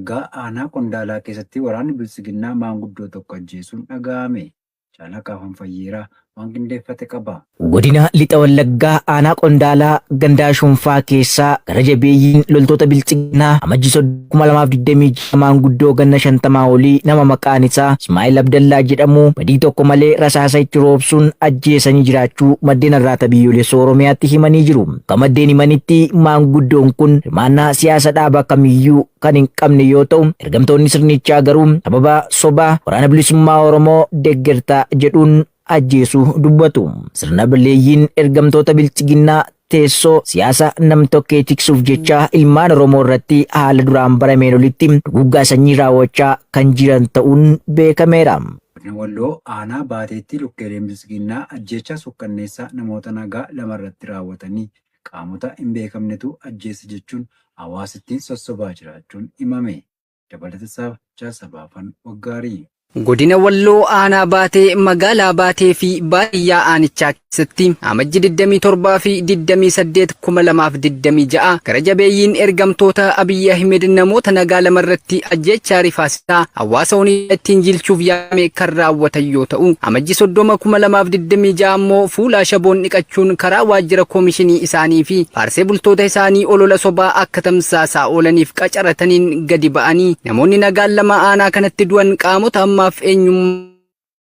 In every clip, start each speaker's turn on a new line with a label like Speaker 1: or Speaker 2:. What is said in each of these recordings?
Speaker 1: Wallaggaa aanaa Qondaalaa keessatti waraanni Biltsiginnaa maanguddoo tokko ajjeesuun dhaga'ame. Caalaa Qaafan Fayyeeraa waan qindeeffate qaba.
Speaker 2: Godina Lixa Wallaggaa aanaa Qondaalaa gandaa Shunfaa keessaa gara jabeeyyiin loltoota Biltsiginnaa Amajjii 30,2026 maanguddoo ganna 50 olii nama maqaan isaa Ismaa'il Abdallaa jedhamu badii tokko malee rasaasa itti roobsuun ajjeesanii jiraachuu maddeen Arraata Biyyoolessa Oromiyaatti himanii jiru. Akka maddeen himanitti maanguddoon kun hirmaannaa siyaasa dhaaba kamiyyuu kan hin qabne yoo ta'u, ergamtoonni sirnichaa garuu sababa sobaa Waraana Bilisummaa Oromoo deggerta jedhuun ajjeesuu dubbatu. Sirna baleeyyiin ergamtoota Bilxiginnaa teessoo siyaasa nam-tokkee tiksuuf jecha ilmaan Oromoo irratti haala duraan barameen olitti duguuggaa sanyii raawwachaa kan jiran ta'uun beekameera.
Speaker 1: Godina Walloo aanaa Baateetti lukkeeleen Biltsiginnaa ajjeechaa suukkanneessaa namoota nagaa lamarratti raawwatanii qaamota hin beekamnetu ajjeese jechuun hawaasa ittiin sossobaa jiraachuun himame. Dabalata isaaf Jaal Sabaafan Waggaarii.
Speaker 3: Godina Walloo aanaa Baatee magaalaa Baatee fi baadiyyaa aanichaa keessatti Amajji 27 fi 28 2026 gara jabeeyyiin ergamtoota Abiy Ahimed namoota nagaa lama irratti ajjeechaa rifaasisaa hawaasa onichaa ittiin jilchuuf yaame kan raawwatan yoo ta'u, Amajji 30 2026 ammoo fuula ashaboon dhiqachuun karaa waajjira koomishinii isaanii fi faarsee bultoota isaanii olola sobaa akka tamsaasaa oolaniif qacarataniin gadi ba'anii namoonni nagaan lama aanaa kanatti du'an qaamota ammaaf eenyummaa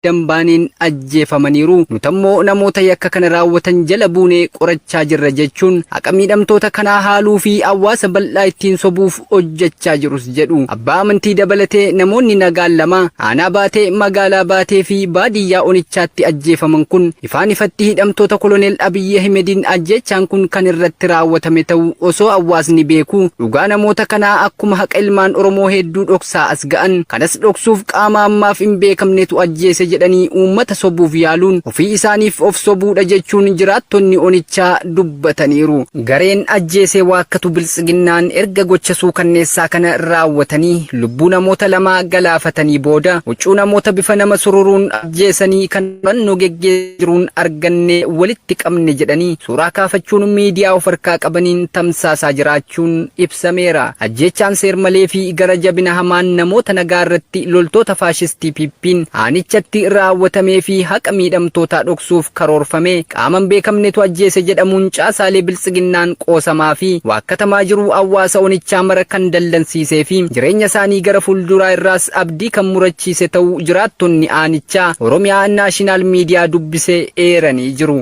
Speaker 3: dambaaniin ajjeefamaniiru. Nutammoo namoota yakka kana raawwatan jala buunee qorachaa jirra jechuun haqa miidhamtoota kanaa haaluu fi hawaasa bal'aa ittiin sobuuf hojjechaa jirus jedhu. Abbaa amantii dabalatee namoonni nagaan lama aanaa Baatee, magaalaa Baatee fi baadiyyaa onichaatti ajjeefaman kun ifaan ifatti hidhamtoota koloneel Abiy Ahimediin ajjeechaan kun kan irratti raawwatame ta'uu osoo hawaasni beeku dhugaa namoota kanaa akkuma haqa ilmaan Oromoo hedduu dhoksaa as ga'an kanas dhoksuuf qaama ammaaf hin beekamnetu ajjeese jedhanii uummata sobuuf yaaluun ofii isaaniif of sobuudha jechuun jiraattonni onichaa dubbataniiru. Gareen ajjeesee waakkatu Biltsiginnaan erga gocha suukanneessaa kana raawwatanii lubbuu namoota lamaa galaafatanii booda huccuu namoota bifa nama sururuun ajjeesanii kan qorannoo geggeessaa jiruun argannee walitti qabne jedhanii suuraa kaafachuun miidiyaa of harkaa qabaniin tamsaasaa jiraachuun ibsameera. Ajjeechaan seermalee fi gara jabina hamaan namoota nagaa irratti loltoota faashistii PP'n aanichatti raawwatamee fi haqa miidhamtootaa dhoksuuf karoorfamee qaama hin beekamnetu ajjeese jedhamuun caasaalee Biltsiginnaan qoosamaa fi waakkatamaa jiru hawaasa onichaa mara kan dallansiisee fi jireenya isaanii gara fuulduraa irraas abdii kan murachiise ta'uu jiraattonni aanichaa Oromiyaa Naashinaal Miidiyaa dubbise eeranii jiru.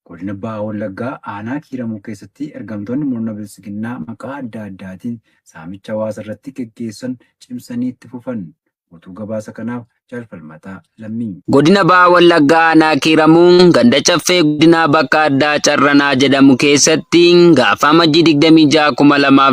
Speaker 1: Godina Baha Wallaggaa aanaa Kiiramuu keessatti ergamtoonni murna Biltsiginnaa maqaa adda addaatiin saamicha hawaasa irratti geggeessan cimsanii itti fufan. Guutuu gabaasa kanaaf Jaal Falmataa Lammii.
Speaker 4: Godina Baha Wallaggaa aanaa Kiiramuu ganda Caffee Guddinaa bakka addaa Carranaa jedhamu keessatti gaafa Amajjii 26,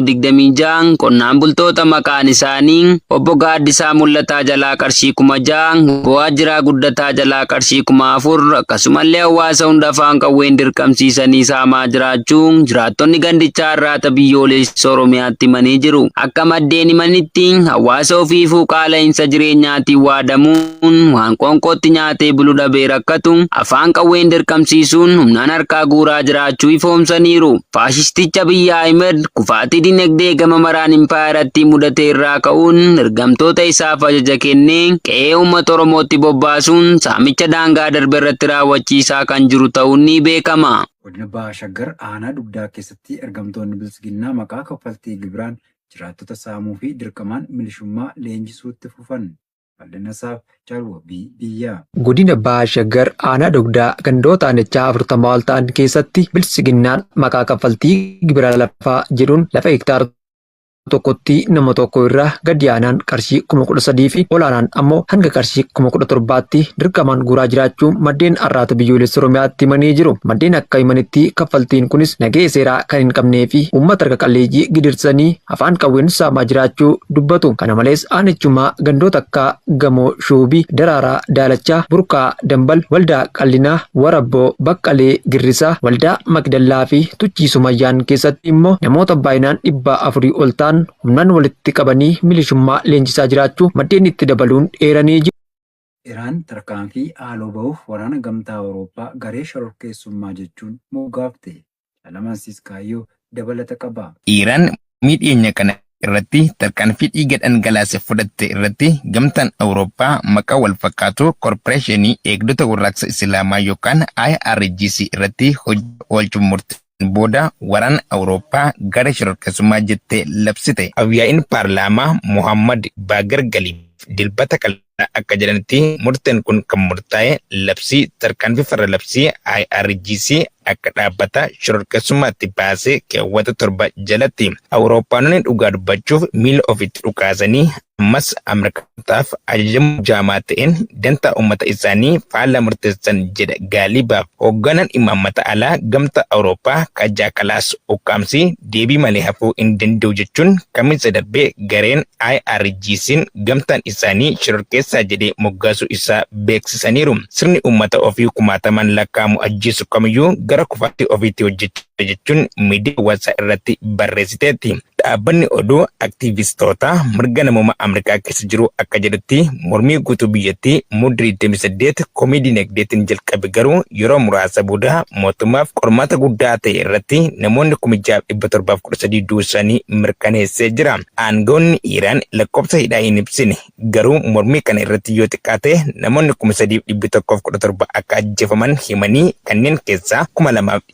Speaker 4: 2026 qonnaan bultoota maqaan isaanii Obbo Gaaddisaa Mul'ataa jalaa qarshii 6,000, Obbo Waajjiraa Guddataa jalaa qarshii 4,000 akkasumallee hawaasa hunda afaan qawween dirqamsiisanii saamaa jiraachuu jiraattonni gandichaa Arraata Biyyoolessa Oromiyaatti himanii jiru. Akka maddeen himanitti hawaasa ofiifuu qaala'insa jireenyaatiin waadamuun waan qoonqootti nyaatee bulu dhabee rakkatu afaan qawween dirqamsiisuun humnaan harkaa guuraa jiraachuu ifoomsaniiru. Faashistichi Abiy Ahimed kufaatii dinagdee gama maraan impaayerattii mudate irraa ka'uun ergamtoota isaaf ajaja kennee qe'ee uummata Oromootti bobbaasuun saamicha daangaa darbe irratti raawwachiisaa kan jiru ta'uun ni beekama.
Speaker 1: Godina Baha Shaggar aanaa Dugdaa keessatti ergamtoonni Biltsiginnaa maqaa kaffaltii gibiraan jiraattota saamuu fi dirqamaan milishummaa leenjisuutti fufan. Bal'inasaaf Jaal Wabii Biyyaa.
Speaker 5: Godina Baha Shaggar aanaa Dugdaa gandoota aanichaa 40 ol ta'an keessatti Biltsiginnaan maqaa kaffaltii gibira lafaa jedhuun lafa hektaara tokkotti nama tokko irraa gadi aanaan qarshii 13,000 fi olaanaan ammoo hanga qarshii 17,000tti dirqamaan guuraa jiraachuu maddeen Arraata Biyyoolessa Oromiyaatti himanii jiru. Maddeen akka himanitti kaffaltiin kunis nagahee seeraa kan hin qabnee fi uummata harka qalleeyyii gidirsanii afaan qawween saamaa jiraachuu dubbatu. Kana malees aanichumaa gandoota akka Gamoo Shuubii, Daraaraa Daalachaa, Burqaa Dambal, Waldaa Qallinaa, Warabboo, Baqqalee Girrisaa, Waldaa Maqdallaa fi Tuchii Sumayyaan keessatti immoo namoota baay'inaan 400 ol ta'an humnaan walitti qabanii milishummaa leenjisaa jiraachuu maddeen itti dabaluun eeranii jiru.
Speaker 1: Iraan tarkaanfii haaloo bahuuf waraana Gamtaa Awurooppaa garee shororkeessummaa jechuun moggaafte. Caalaa Mansiis Kaayyoo dabalata qaba.
Speaker 6: Iiraan mormii dhiyeenya kana Irratti tarkaanfii dhiiga dhangalaase fudhatte irratti Gamtaan Awurooppaa maqaa wal fakkaatu Korporeeshinii Eegdota Warraaqsa Islaamaa yookaan IRGC irratti hojii oolchuuf murteessuun booda waraana Awurooppaa gara shororkeessummaa jettee labsite. Af-yaa'iin paarlaamaa Mohaammad Baagar Galiif Dilbata kaleessaa akka jedhanitti murteen kun kan murtaa'e labsii tarkaanfii farra labsii IRGC akka dhaabbata shororkeessummaatti baase keewwata 7 jalatti. Awurooppaanonni dhugaa dubbachuuf miila ofitti dhukaasanii ammas Ameerikaanotaaf ajajamuu jaamaa ta'een dantaa uummata isaanii faallaa murteessan jedha Gaalibaaf. Hoogganaan imaammata alaa Gamtaa Awurooppaa Kajaa Kalaas ukkaamsi deebii malee hafuu hin danda'u jechuun Kamisa darbe gareen IRGC'n gamtaan isaanii shororkeessaa jedhee moggaasuu isaa beeksisaniiru. Sirni uummata ofii kumaatamaan lakkaa'amu ajjeesu kamiyyuu gara kufaatii ofiitti hojjechaa jira jechuun miidiyaa hawaasaa irratti barreessiteetti. Dhaabbanni oduu aktiivistootaa mirga namoomaa Ameerikaa keessa jiru akka jedhutti mormii guutuu biyyattii Mudde 28 komii dinagdeetiin jalqabe garuu yeroo muraasa booda mootummaaf qormaata guddaa ta'e irratti namoonni 6,713 du'uu isaanii mirkaneessee jira. Aangawoonni Iraan lakkoofsa hidhaa hin ibsine, garuu mormii kana irratti yoo xiqqaate namoonni 3,117 akka ajjeefaman himanii kanneen keessaa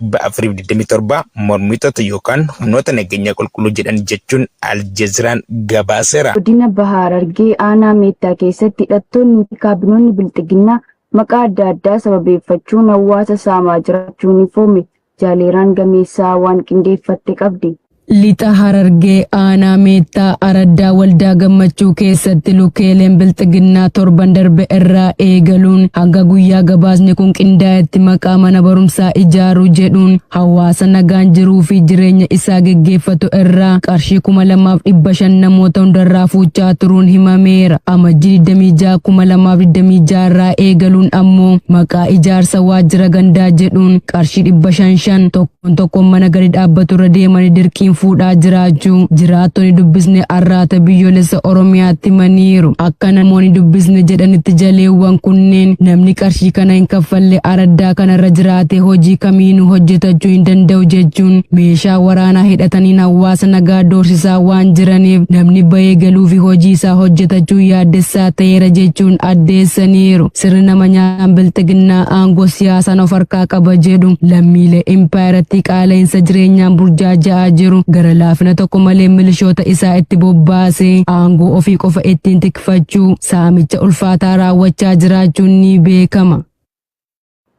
Speaker 6: 2,427 mormitoota yookaan humnoota nageenyaa qulqulluu jedhan jechuun Al Jaziraan gabaaseera.
Speaker 7: Godina Baha Harargee aanaa Meettaa keessatti hidhattoonnii fi kaabinoonni Bilxiginnaa maqaa adda addaa sababeeffachuun hawaasa saamaa jiraachuun ifoome. Jaaleeraan Gameessaa waan qindeeffatte qabdi.
Speaker 8: Lixa Harargee Aanaa Meettaa Araddaa Waldaa Gammachuu keessatti lukkeeleen Bilxiginnaa torban darbe irraa eegaluun hanga guyyaa gabaasni kun qindaa'etti maqaa mana barumsaa ijaaruu jedhuun hawaasa nagaan jiruu fi jireenya isaa geggeeffatu irraa qarshii 2500 namoota hundarraa fuuchaa turuun himameera. Amajjii 26, 2026 irraa eegaluun ammoo maqaa ijaarsa waajjira gandaa jedhuun qarshii 500 shan tokkoon tokkoon mana gadi dhaabbatu irra deemanii dirqiin fuudhaa jiraachuu jiraattonni dubbisne Arraata Biyyoolessa Oromiyaatti himaniiru. Akka namoonni dubbisne jedhanitti jaleewwan kunneen namni qarshii kana hin kaffalle araddaa kanarra jiraatee hojii kamiinuu hojjetachuu hin danda'u jechuun meeshaa waraanaa hidhataniin hawaasa nagaa doorsisaa waan jiraniif namni bahee galuu fi hojii isaa hojjetachuu yaaddessaa ta'eera jechuun addeessaniiru. Sirni nama nyaataan bilxiginnaa aangoo siyaasaan of harkaa qaba jedhu lammiilee impaayerattii qaala'insa jireenyaan burjaaja'aa jiru gara laafina tokko malee milishoota isaa itti bobbaasee aangoo ofii qofa ittiin tikfachuu saamicha ulfaataa raawwachaa jiraachuun ni beekama.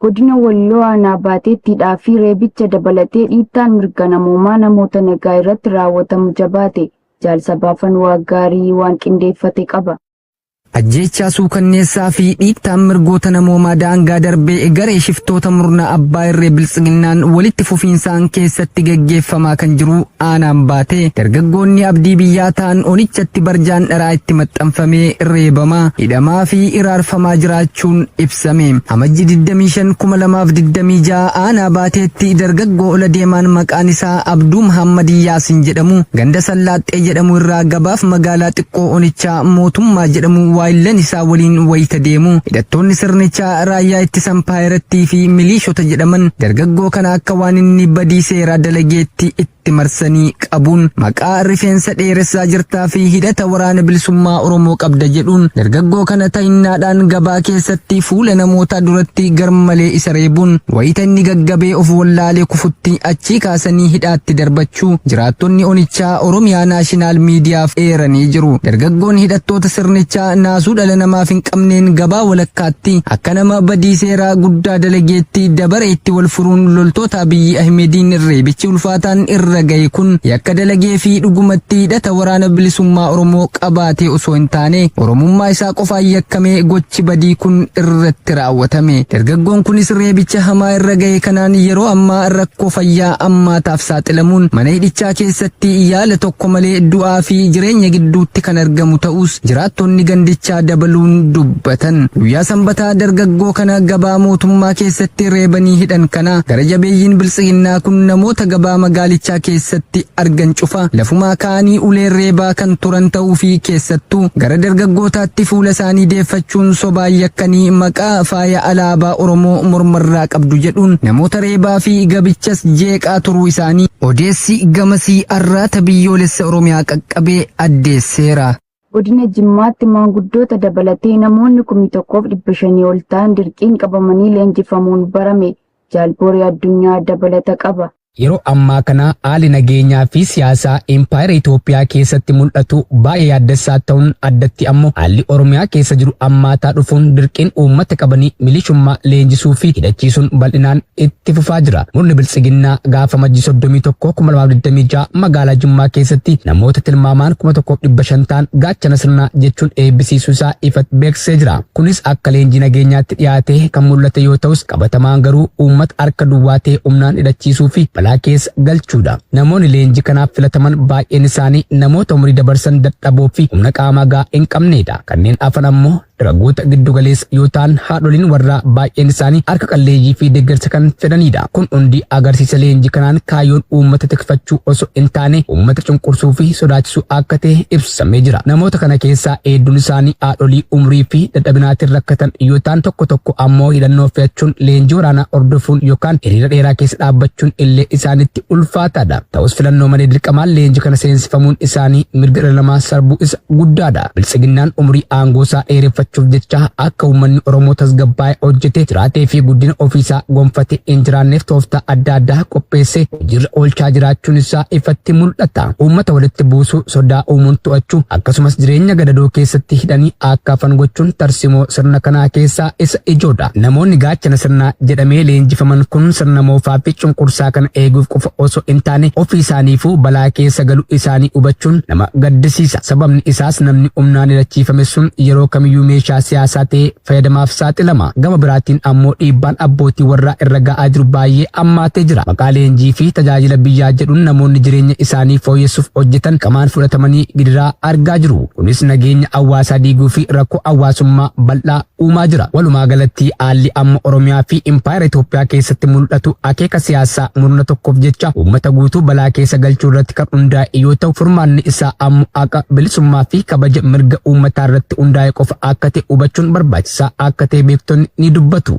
Speaker 7: Godina Walloo Aanaa Baateetti hidhaa fi reebicha dabalatee dhiittaan mirga namoomaa namoota nagaa irratti raawwatamu jabaate. Jaal Sabaafan Waaqgaarii waan qindeeffate qaba.
Speaker 3: Ajjeechaa suukanneessaa fi dhiittaan mirgoota namoomaa daangaa darbee garee shiftoota murna abbaa irree biltsiginnaan walitti fufiinsaan keessatti geggeeffamaa kan jiru aanaan Baatee dargaggoonni abdii biyyaa ta'an onichatti barjaan dharaa itti maxxanfamee reebamaa, hidhamaa fi hiraarfamaa jiraachuun ibsame. Amajji 25, 2026 aanaa Baateetti dargaggoo ola deemaan maqaan isaa Abduu Mahaammad Yaasin jedhamu ganda Sallaaxxee jedhamu irraa gabaaf magaalaa xiqqoo onichaa Mootummaa jedhamu waayillan isaa waliin wayita deemu hidhattoonni sirnichaa raayyaa ittisa impaayerattii fi miliishota jedhaman dargaggoo kana akka waan inni badii seeraa dalageetti itti marsanii qabuun maqaa rifeensa dheeressaa jirtaa fi hidhata waraana bilisummaa Oromoo qabda jedhuun dargaggoo kana ta'innaadhaan gabaa keessatti fuula namootaa duratti garmalee isa reebuun wayita inni gaggabee of wallaalee kufutti achii kaasanii hidhaatti darbachuu jiraattonni onichaa Oromiyaa Naashinaal Miidiyaaf eeranii jiru. Dargaggoon hidhattoota sirnichaa naasuu dhala namaaf hin qabneen gabaa walakkaatti akka nama badii seeraa guddaa dalageetti dabare itti wal furuun loltoota Abiyyi Ahimediin reebichi ulfaataan irra gahe kun yakka dalagee fi dhugumatti hidhata waraana bilisummaa Oromoo qabaatee osoo hin taane Oromummaa isaa qofaan yakkamee gochi badii kun irratti raawwatame. Dargaggoon kunis reebicha hamaa irra gahe kanaan yeroo ammaa rakkoo fayyaa ammaataaf saaxilamuun mana hidhichaa keessatti yaala tokko malee du'aa fi jireenya gidduutti kan argamu ta'uus jiraattonni gandichaa magaalichaa dabaluun dubbatan. Guyyaa Sanbataa dargaggoo kana gabaa mootummaa keessatti reebanii hidhan kana gara jabeeyyiin biltsiginnaa kun namoota gabaa magaalichaa keessatti argan cufa lafumaa ka'anii uleen reebaa kan turan ta'uu fi keessattuu gara dargaggootaatti fuula isaanii deeffachuun sobaan yakkanii maqaa faaya alaabaa Oromoo mormarraa qabdu jedhuun namoota reebaa fi gabichas jeeqaa turuu isaanii odeessi gamasii Arraata Biyyoolessa Oromiyaa qaqqabe addeesseera.
Speaker 7: Godina Jimmaatti maanguddoota dabalatee namoonni 1500 ol ta'an dirqiin qabamanii leenjifamuun barame. Jaal Booree Addunyaa dabalata qaba.
Speaker 9: Yeroo ammaa kana haalli nageenyaa fi siyaasaa impaayera Itoophiyaa keessatti mul'atu baay'ee yaaddessaa ta'uun addatti ammoo haalli Oromiyaa keessa jiru hammaataa dhufuun dirqiin uummata qabanii milishummaa leenjisuu fi hidhachiisuun bal'inaan itti fufaa jira. Murni Biltsiginnaa gaafa Amajjii 31, 2026 magaalaa Jimmaa keessatti namoota tilmaamaan 1500 ta'an gaachana sirnaa jechuun eebbisiisuu isaa ifatti beeksisee jira. Kunis akka leenjii nageenyaatti dhiyaatee kan mul'ate yoo ta'us qabatamaan garuu uummata harka duwwaa ta'e humnaan hidhachiisuu fi balaa keessa galchuudha. Namoonni leenjii kanaaf filataman baay'een isaanii namoota umurii dabarsan dadhaboo fi humna qaamaa gahaa hin qabneedha. Kanneen hafan ammoo dargaggoota giddu galeessa yoo ta'an haadholiin warraa baay'een isaanii harka qalleeyyii fi deeggarsa kan fedhaniidha. Kun hundi agarsiisa leenjii kanaan kaayyoon uummata tikfachuu osoo hin taane uummata cunqursuu fi sodaachisuu akka ta'e ibsamee jira. Namoota kana keessaa hedduun isaanii haadholii umurii fi dadhabinaatiin rakkatan yoo ta'an tokko tokko ammoo hidhannoo fe'achuun leenjii waraanaa hordofuun yookaan hiriira dheeraa keessa dhaabbachuun illee isaanitti ulfaataadha. Ta'us filannoo malee dirqamaan leenjii kana seensifamuun isaanii mirga dhala namaa sarbuu isa guddaadha. Biltsiginnaan umurii aangoo isaa dheereffachuuf jecha akka uummanni Oromoo tasgabbaa'ee hojjete jiraatee fi guddina ofiisaa gonfate hin jiraanneef tooftaa adda addaa qopheessee hojiirra oolchaa jiraachuun isaa ifatti mul'ata. Uummata walitti buusuu, sodaa uumuun to'achuu, akkasumas jireenya gadadoo keessatti hidhanii akka hafan gochuun tarsimoo sirna kanaa keessaa isa ijoodha. Namoonni gaachana sirnaa jedhamee leenjifaman kun sirna moofaa fi cunqursaa kana eeguuf qofa osoo hin taane ofii isaaniifuu balaa keessa galuu isaanii hubachuun nama gaddisiisa. Sababni isaas namni humnaan hidhachiifame sun yeroo kamiyyuu meeshaa siyaasaa ta'ee fayyadamaaf saaxilama. Gama biraatiin ammoo dhiibbaan abbootii warraa irra ga'aa jiru baay'ee hammaatee jira. Maqaa leenjii fi tajaajila biyyaa jedhuun namoonni jireenya isaanii fooyyessuuf hojjetan qamaan fudhatamanii gidiraa argaa jiru. Kunis nageenya hawaasaa diiguu fi rakkoo hawaasummaa bal'aa uumaa jira. Walumaa galatti haalli amma Oromiyaa fi Impaayera Itoophiyaa keessatti mul'atu akeeka siyaasaa murna tokkoof jecha uummata guutuu balaa keessa galchuu irratti kan hundaa'e yoo ta'u furmaanni isaa ammoo haqa, bilisummaa fi kabaja mirga uummataa irratti hundaa'e qofa akka ta'e hubachuun barbaachisaa akka ta'e beektonni ni dubbatu.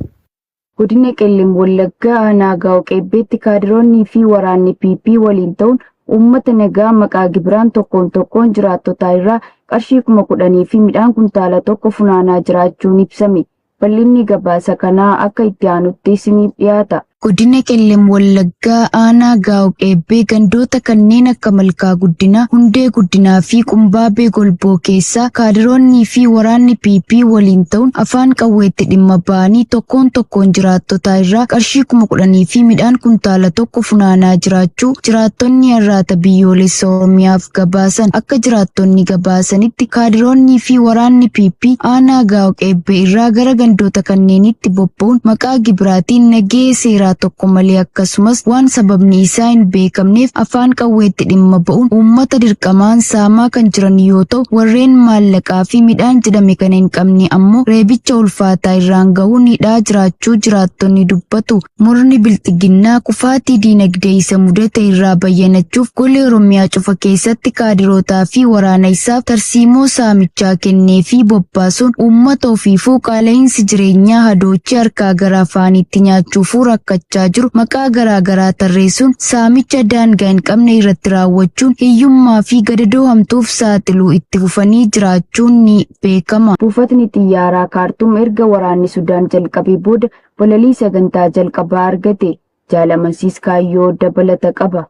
Speaker 7: Godina Qellem Wallaggaa Aanaa Gaa'oo Qeebbeetti kaadiroonnii fi waraanni PP waliin ta'uun uummata nagaa maqaa gibiraan tokkoon tokkoon jiraattotaa irraa qarshii 10,000 fi midhaan kuntaala tokko funaanaa jiraachuun ibsame. Bal'inni gabaasa kanaa akka itti aanutti isiniif dhiyaata. Godina Qellem Wallaggaa Aanaa Gaa'oo Qeebbee gandoota kanneen akka Malkaa Guddinaa, Hundee Guddinaa fi Qumbaabee Golboo keessaa kaadiroonnii fi waraanni PP waliin ta'uun afaan qawweetti dhimma ba'anii tokkoon tokkoon jiraattotaa irraa qarshii 10,000 fi midhaan kuntaala tokko funaanaa jiraachuu jiraattonni Arraata Biyyoolessa Oromiyaaf gabaasan. Akka jiraattonni gabaasanitti kaadiroonnii fi waraanni PP aanaa Gaa'oo Qeebbee irraa gara gandoota kanneenitti bobba'uun maqaa gibiraatiin nagahee seeraa tokko malee akkasumas waan sababni isaa hin beekamneef afaan qawweetti dhimma ba'uun uummata dirqamaan saamaa kan jiran yoo ta'u warreen maallaqaa fi midhaan jedhame kana hin qabne ammoo reebicha ulfaataa irraan gahuun hidhaa jiraachuu jiraattonni dubbatu. Murni Bilxiginnaa kufaatii diinagdee isa mudate irraa bayyanachuuf golee Oromiyaa cufa keessatti kaadirootaa fi waraana isaaf tarsiimoo saamichaa kennee fi bobbaasuun uummata ofiifuu qaala'iinsi jireenyaa hadoochee harkaa gara afaaniitti nyaachuufuu rakkachaa jiru maqaa garaa garaa tarreessuun saamicha daangaa hin qabne irratti raawwachuun hiyyummaa fi gadadoo hamtuuf saaxiluu itti fufanii jiraachuun ni beekama. Buufatni xiyyaaraa Kaartuum erga waraanni Sudaan jalqabee booda balalii sagantaa jalqabaa argate. Jaal Amansiis Kaayyoo dabalata qaba.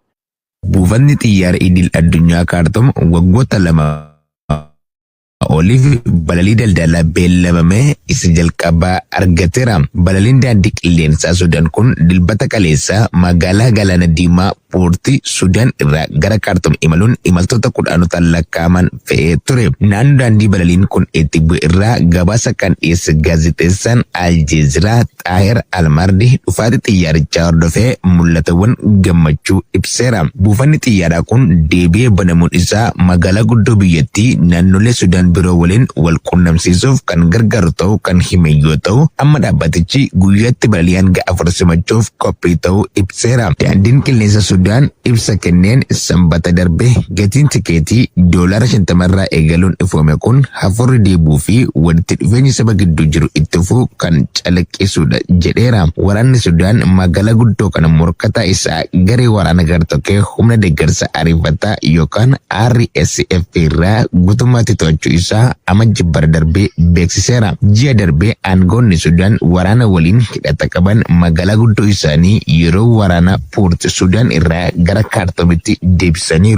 Speaker 6: Buufatni Xiyyaara Idil Addunyaa Kaartum waggoota 2 oliif balalii daldalaa beellamame isa jalqabaa argateera. Balaliin daandii qilleensaa Sudaan kun Dilbata kaleessaa magaalaa Galaana Diimaa Poorti Sudaan irraa gara Kaartum imaluun imaltoota kudhaanotaan lakkaa'aman fe'ee ture. Naannoo daandii balaliin kun itti bu'e irraa gabaasa kan dhiyeesse gaazexeessaan Aljeeziraa Xaahir Almaardi dhufaatii xiyyaarichaa hordofee mul'atawwan gammachuu ibseera. Buufanni xiyyaaraa kun deebi'ee banamuun isaa magaalaa guddoo biyyattii naannolee Sudaan Sudaan biroo waliin wal qunnamsiisuuf kan gargaaru ta'uu kan hime yoo ta'u, amma dhaabbatichi guyyaatti balalii hanga 4 simachuuf qophii ta'uu ibseera. Daandiin qilleensa Sudaan ibsa kenneen Sanbata darbe gatiin tikeetii $50 irraa eegaluun ifoome kun hafuurri deebi'uu fi walitti dhufeenyi saba gidduu jiru itti fufuu kan calaqqisuudha jedheera. Waraanni Sudaan magaalaa guddoo kana morkataa isaa garee waraana gartokkee humna deeggarsa ariifataa yookaan RSF irraa guutummaatti to'achuu isaa Amajji bara darbee beeksiseera. Ji'a darbee aangoonni Sudaan waraana waliin hidhata qaban magaalaa guddoo isaanii yeroo waraanaa Poort Sudaan irraa gara Kaartoomitti deebisaniiru.